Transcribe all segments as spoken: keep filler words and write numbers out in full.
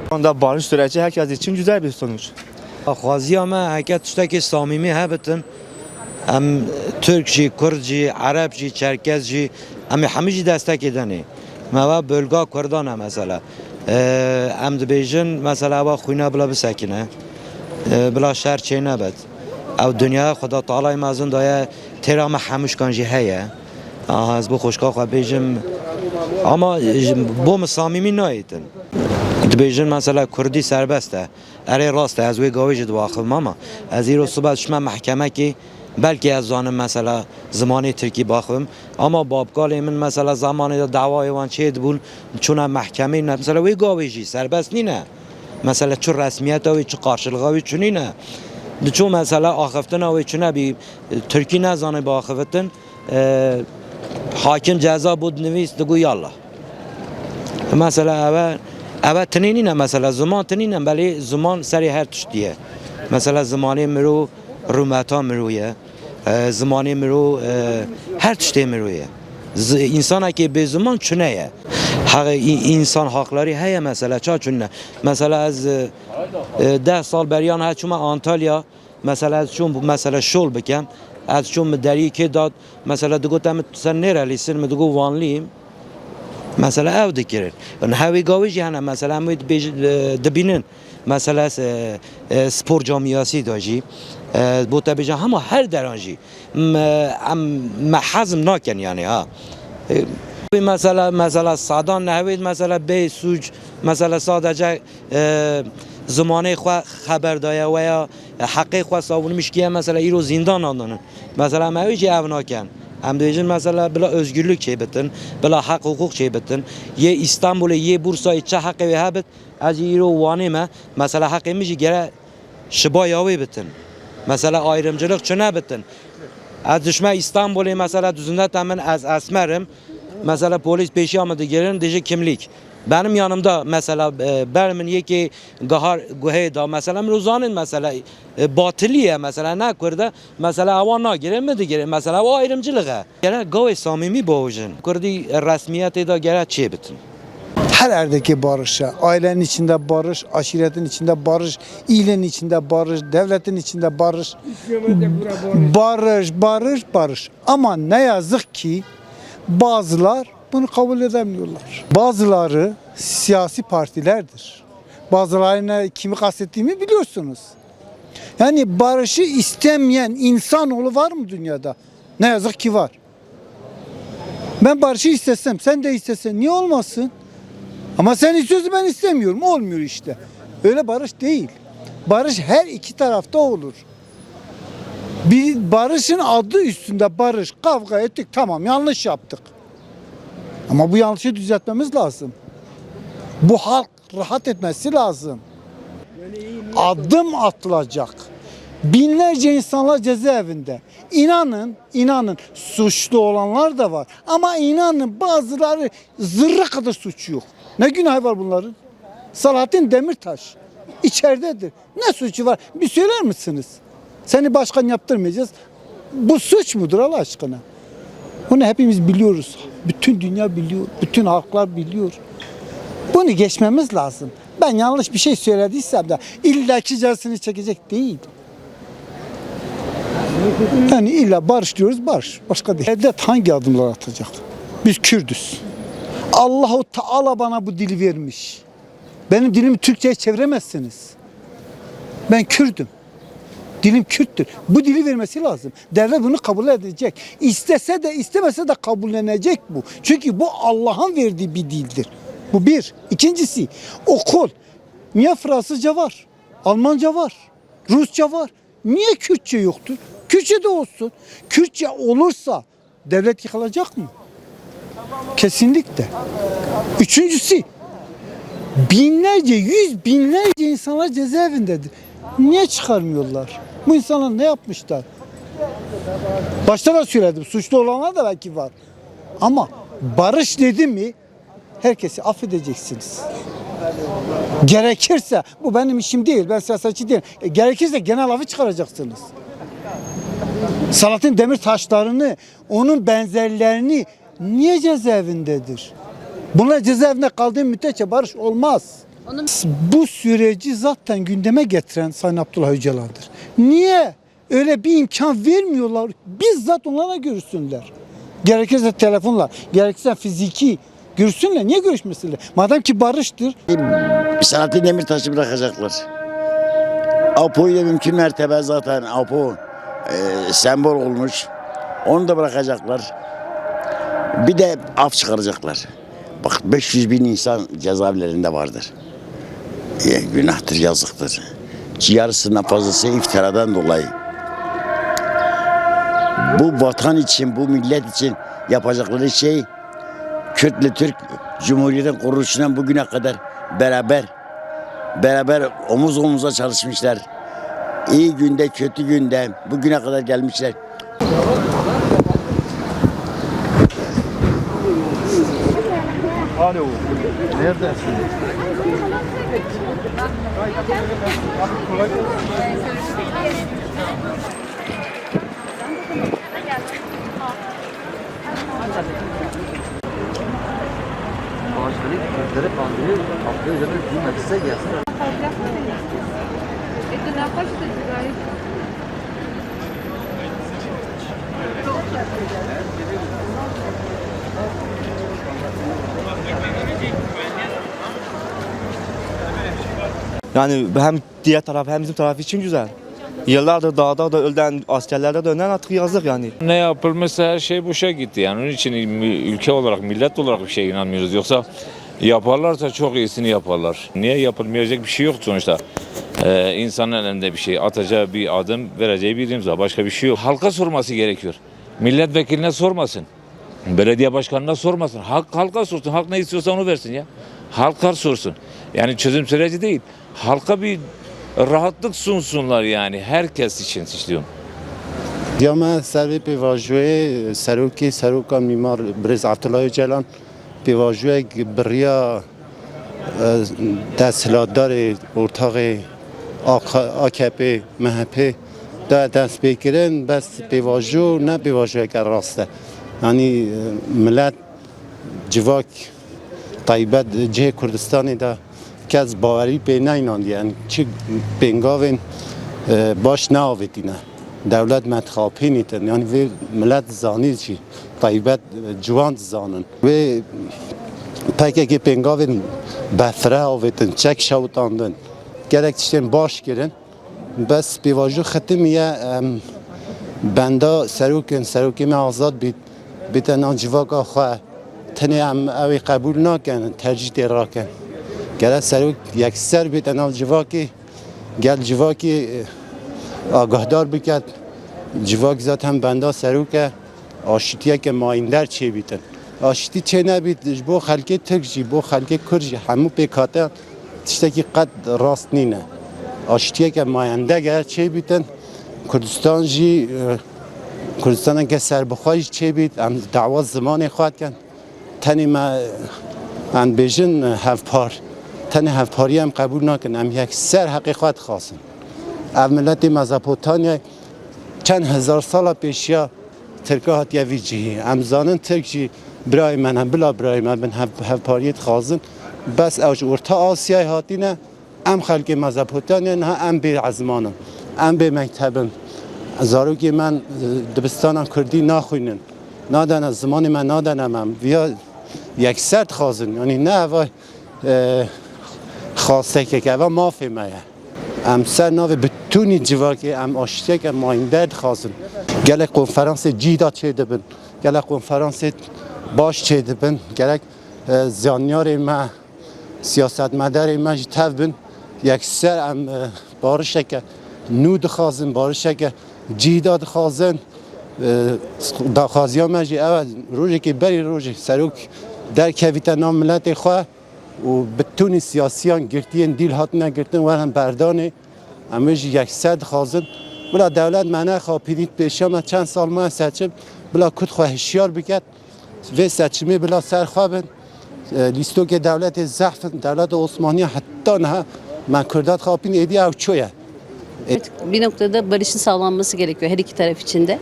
Şu anda barış süreci herkes için güzel bir sonuç. Xwaziya me heke tiştekî samîmî hebitin. Em Tirk jî, Kurd jî, Ereb jî, Çerkez jî, em ê hemî jî destekê denê. Me va bölga Kurdan e mesela. Ee, em dibêjin mesela va xwîna bila bisekine. Ee, bila şer çê nebet. Ew dinyaya Xweda Teala mezin daye têra me hemûşkan jî heye. Aha, ez bo xweşka xwe bêjim. Ama ji bo min samîmî nayêtin. Dibêjin mesela Kurdî serbest e. Erê rast e, ez wê gavê jî diaxivim ama ez îro sibe dişme mehkemekê, belkî ez zanim mesela zimanê Tirkî baxivim. Ama babkalê min mesela zemanê de dawayê wan çê dibûn, çûne mehkemê, ne, mesela wê gavê jî serbest nîne. Mesela çi resmiyeta wê, çi qarşilixa wê çi nîne. Diçû mesela axiftina wê çi nebî, Tirkî nezane biaxivitin. E, hakim ceza bû dinivîs, digo yallah. Mesela eve, eve tinê nîne, mesela ziman tinîne, belê ziman serê her tiştî ye. Mesela zimanê miro rûmeta miro ye. E, zimanê miro, e, her tiştê miro ye. Z-, însanekê bê ziman çune ye. Heqê î-, însan haqlarî heye mesela, ça çune. Mesela ez, e, e, deh sal beriyan her çûme Antalya, mesela ez çûm, mesela şol bikem, ez çûm min derî kê dat, mesela digot em sen nêrelî sin, min digot wanlîyim. Mesela ew dikirin. Niha wê gavê jî hene, mesela em wê dibêj-, e, dibînin. Mesela e, e, spor camiyasî de jî, e, bo te bêje hema her deran jî. Me, em, me hezm nakin yani ha. E, mesela, mesela sadan nehwêd mesela bê sûc, mesela sadece, e, zimanê xwe xeber daye veya heqê xwe savunmiş kiye mesela îro zîndan andanin. Mesela me wê jî ev nakin. Em dibêjin mesela bila özgürlük çêbitin, bila heq hukuk çêbitin. Yê Îstanbulê, yê Bursayê çi heqê wê hebit, ez jî îro Wanê me, mesela heqê min jî gere şibaya wê bitin. Mesela ayrımcılık çi nebitin. Ez dişme Îstanbulê, mesela duzindeta min, ez esmer im. Mesela polîs pêşiya min digirin, dije kimlik. Benim yanımda mesela, e, ber min yekê gahar guhê da, mesela min zanin mesela, e, batiliye mesela ne Kurd e, mesela ewa nagire, min digire, mesela o ayrımcılık e. Gere gavê samîmî bavêjin. Kurdî resmiyetê de gere çêbitin. Her erdekê barış e. Ailenin içinde barış, aşiretin içinde barış, ilin içinde barış, devletin içinde barış. Barış, barış, barış. Ama ne yazık ki bazılar bunu kabul edemiyorlar. Bazıları siyasi partilerdir. Bazılarına kimi kastettiğimi biliyorsunuz. Yani barışı istemeyen insanoğlu var mı dünyada? Ne yazık ki var. Ben barışı istesem, sen de istesen niye olmasın? Ama sen istiyorsun, ben istemiyorum. Olmuyor işte. Öyle barış değil. Barış her iki tarafta olur. Bir barışın adı üstünde barış, kavga ettik, tamam, yanlış yaptık. Ama bu yanlışı düzeltmemiz lazım. Bu halk rahat etmesi lazım. Adım atılacak. Binlerce insanlar cezaevinde. İnanın, inanın, suçlu olanlar da var. Ama inanın, bazıları zerre kadar suçu yok. Ne günahı var bunların? Selahattin Demirtaş içeridedir. Ne suçu var? Bir söyler misiniz? Seni başkan yaptırmayacağız. Bu suç mudur Allah aşkına? Bunu hepimiz biliyoruz. Bütün dünya biliyor. Bütün halklar biliyor. Bunu geçmemiz lazım. Ben yanlış bir şey söylediysem de illaki cezasını çekecek değil. Yani illa barış diyoruz, barış. Başka değil. Devlet hangi adımlar atacak? Biz Kürdüz. Allahu Teala bana bu dili vermiş. Benim dilimi Türkçe'ye çeviremezsiniz. Ben Kürdüm. Dilim Kürttür. Bu dili vermesi lazım. Devlet bunu kabul edecek. İstese de istemese de kabullenecek bu. Çünkü bu Allah'ın verdiği bir dildir. Bu bir. İkincisi, okul. Niye Fransızca var? Almanca var. Rusça var. Niye Kürtçe yoktur? Kürtçe de olsun. Kürtçe olursa devlet yıkılacak mı? Kesinlikle. Üçüncüsü, binlerce, yüz binlerce insanlar cezaevindedir. Niye çıkarmıyorlar? Bu insanlar ne yapmışlar? Başta da söyledim, suçlu olanlar da belki var. Ama barış dedi mi, herkesi affedeceksiniz. Gerekirse, bu benim işim değil, ben siyasetçi değilim. E, gerekirse genel afı çıkaracaksınız. Selahattin Demirtaşlarını, onun benzerlerini niye cezaevindedir? Bunlar cezaevinde kaldığı müddetçe barış olmaz. Bu süreci zaten gündeme getiren Sayın Abdullah Öcalan'dır. Niye öyle bir imkan vermiyorlar? Bizzat onlarla görüşsünler. Gerekirse telefonla, gerekirse fiziki görüşsünler. Niye görüşmesinler? Madem ki barıştır. Selahattin Demirtaş'ı bırakacaklar. Apo'yu da mümkün mertebe zaten Apo e, sembol olmuş. Onu da bırakacaklar. Bir de af çıkaracaklar. Bak, beş yüz bin insan cezaevlerinde vardır. E, günahtır, yazıktır. Yarısından fazlası iftiradan dolayı. Bu vatan için, bu millet için yapacakları şey, Kürtle Türk Cumhuriyeti'nin kuruluşundan bugüne kadar beraber, beraber omuz omuza çalışmışlar. İyi günde, kötü günde bugüne kadar gelmişler. Alo, neredesin? Başkanı Kürtleri kandırıyor, atlıyor üzerine bir meclise gelsin. Yani hem diğer taraf hem bizim taraf için güzel. Yıllardır dağda da ölen askerlerde de ölen artık yazık yani. Ne yapılmışsa her şey boşa gitti yani. Onun için ülke olarak, millet olarak bir şeye inanmıyoruz. Yoksa yaparlarsa çok iyisini yaparlar. Niye yapılmayacak bir şey yok sonuçta. Ee, insanın elinde bir şey, atacağı bir adım, vereceği bir imza. Başka bir şey yok. Halka sorması gerekiyor. Milletvekiline sormasın. Belediye başkanına sormasın. Halk halka sorsun. Halk ne istiyorsa onu versin ya. Halka sorsun. Yani çözüm süreci değil. Halka bir rahatlık sunsunlar yani. Herkes için istiyorum. Ya me ser vê pêvajoyê serokê seroka mîmar birêz Abdullah Öcalan pêvajoyek bi riya e, desthilatdarê ortaxê A K P, M H P de dest pê kirin, bes pêvajo ne pêvajoyeke rast e. Yanî e, milet, civak, taybet cihê Kurdistanê de kes bawerî pê neynan, yanî çi pêngavên e, baş neavêtîne. Dewlet me dixapînîtin, yanî vê milet zanî jî, taybet e, ciwan dizanin. Wê P K K pêngavên befire avêtin, çek şewitandin, gelek tiştên baş kirin. Bes pêvajo xetimiye, em benda serok in, serokê me azad bît, bête nav civaka xwe. Tenê em ew ê qebûl nakin, tercîh tê rakin. Gere serok yekser bête nav civakê, gel civakê e, agahdar biket. Civak zaten benda serok e. Aşitiyeke mayînder çêbîtin. Aşitî çênebît ji bo xelkê Tirk jî, bo xelkê Kurd jî, hemû pêkhatiyan tiştekî qet rast nîne. Aşitiyeke mayende gere çêbîtin. Kurdistan jî, e, Kurdistaneke serbixwe jî çêbît. Em dawa zimanê xwe dikin. Tenê me, em bêjin hevpar. Tenê hevpariyê em qebûl nakin. Em yekser heqê xwe dixwazin. Ev miletê Mezopotamyayê çend hezar sala pêşiya Tirka hatiye vî cihî. Em zanin Tirk jî birayê me ne, bila birayê me bin hev-, hevpariyê dixwazin. Bes ew ji Orta Asyayê hatîne, em xelkê Mezopotamya niha em bê ezman in, em bê mekteb in. Zarokê me, e, dibistana kurdî naxwînin, nadene zimanê me, nadene me. Viya yekser dixwazin, yanî ne eva, e, xwastekek, eva mafê me ye. Em ser navê bitûnî civakê em aştiyeke mayînder dixwazin. Gelek konferansê cîda çêdibin, gelek konferansê baş çêdibin, gelek, e, zanyarê me, siyasetmedarê me jî tev bin. Yekser em, e, barişeke nû dixwazin, barişeke cîda dixwazin. E, daxwaziya me jî ew e, rojekê berî rojê serok derkevîte nav miletê xwe. Û bi tûnî siyasiyan girtiyên dîl hatine girtin werin berdanê. Em wê jî yekser dixwazin. Bila dewlet me nexapînît, pêşiya me çend sal maye seçim, bila Kurd xwe hişyar biket. Vê seçimê bila ser xwe bin. E, lîstokê dewletê zehf in. Dewleta Osmaniya heta niha me Kurda dixapîn, êdî ew ço ye. Evet, bir noktada barışın sağlanması gerekiyor her iki taraf için de.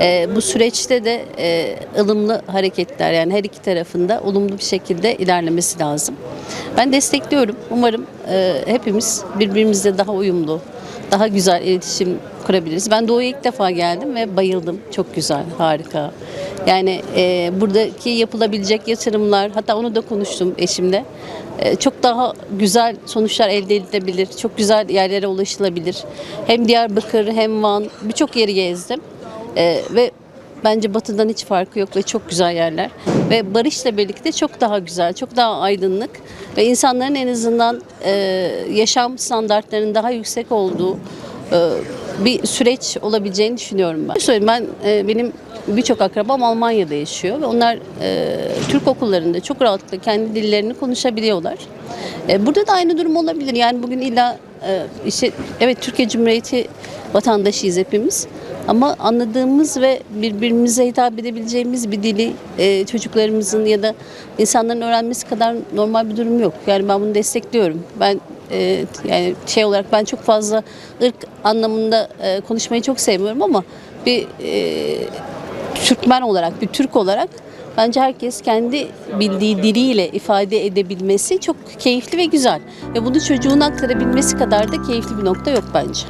E, bu süreçte de e, ılımlı hareketler, yani her iki tarafında olumlu bir şekilde ilerlemesi lazım. Ben destekliyorum. Umarım e, hepimiz birbirimizle daha uyumlu, daha güzel iletişim kurabiliriz. Ben Doğu'ya ilk defa geldim ve bayıldım. Çok güzel, harika. Yani e, buradaki yapılabilecek yatırımlar, hatta onu da konuştum eşimle. E, çok daha güzel sonuçlar elde edilebilir, çok güzel yerlere ulaşılabilir. Hem Diyarbakır hem Van, birçok yeri gezdim. E, ve bence Batı'dan hiç farkı yok ve çok güzel yerler. Ve barışla birlikte çok daha güzel, çok daha aydınlık ve insanların en azından e, yaşam standartlarının daha yüksek olduğu e, bir süreç olabileceğini düşünüyorum ben. Söyleyeyim, ben e, benim birçok akrabam Almanya'da yaşıyor ve onlar e, Türk okullarında çok rahatlıkla kendi dillerini konuşabiliyorlar. E, burada da aynı durum olabilir. Yani bugün illa e, işte, evet, Türkiye Cumhuriyeti vatandaşıyız hepimiz. Ama anladığımız ve birbirimize hitap edebileceğimiz bir dili e, çocuklarımızın ya da insanların öğrenmesi kadar normal bir durum yok. Yani ben bunu destekliyorum. Ben e, yani şey olarak ben çok fazla ırk anlamında e, konuşmayı çok sevmiyorum ama bir e, Türkmen olarak, bir Türk olarak bence herkes kendi bildiği diliyle ifade edebilmesi çok keyifli ve güzel. Ve bunu çocuğuna aktarabilmesi kadar da keyifli bir nokta yok bence.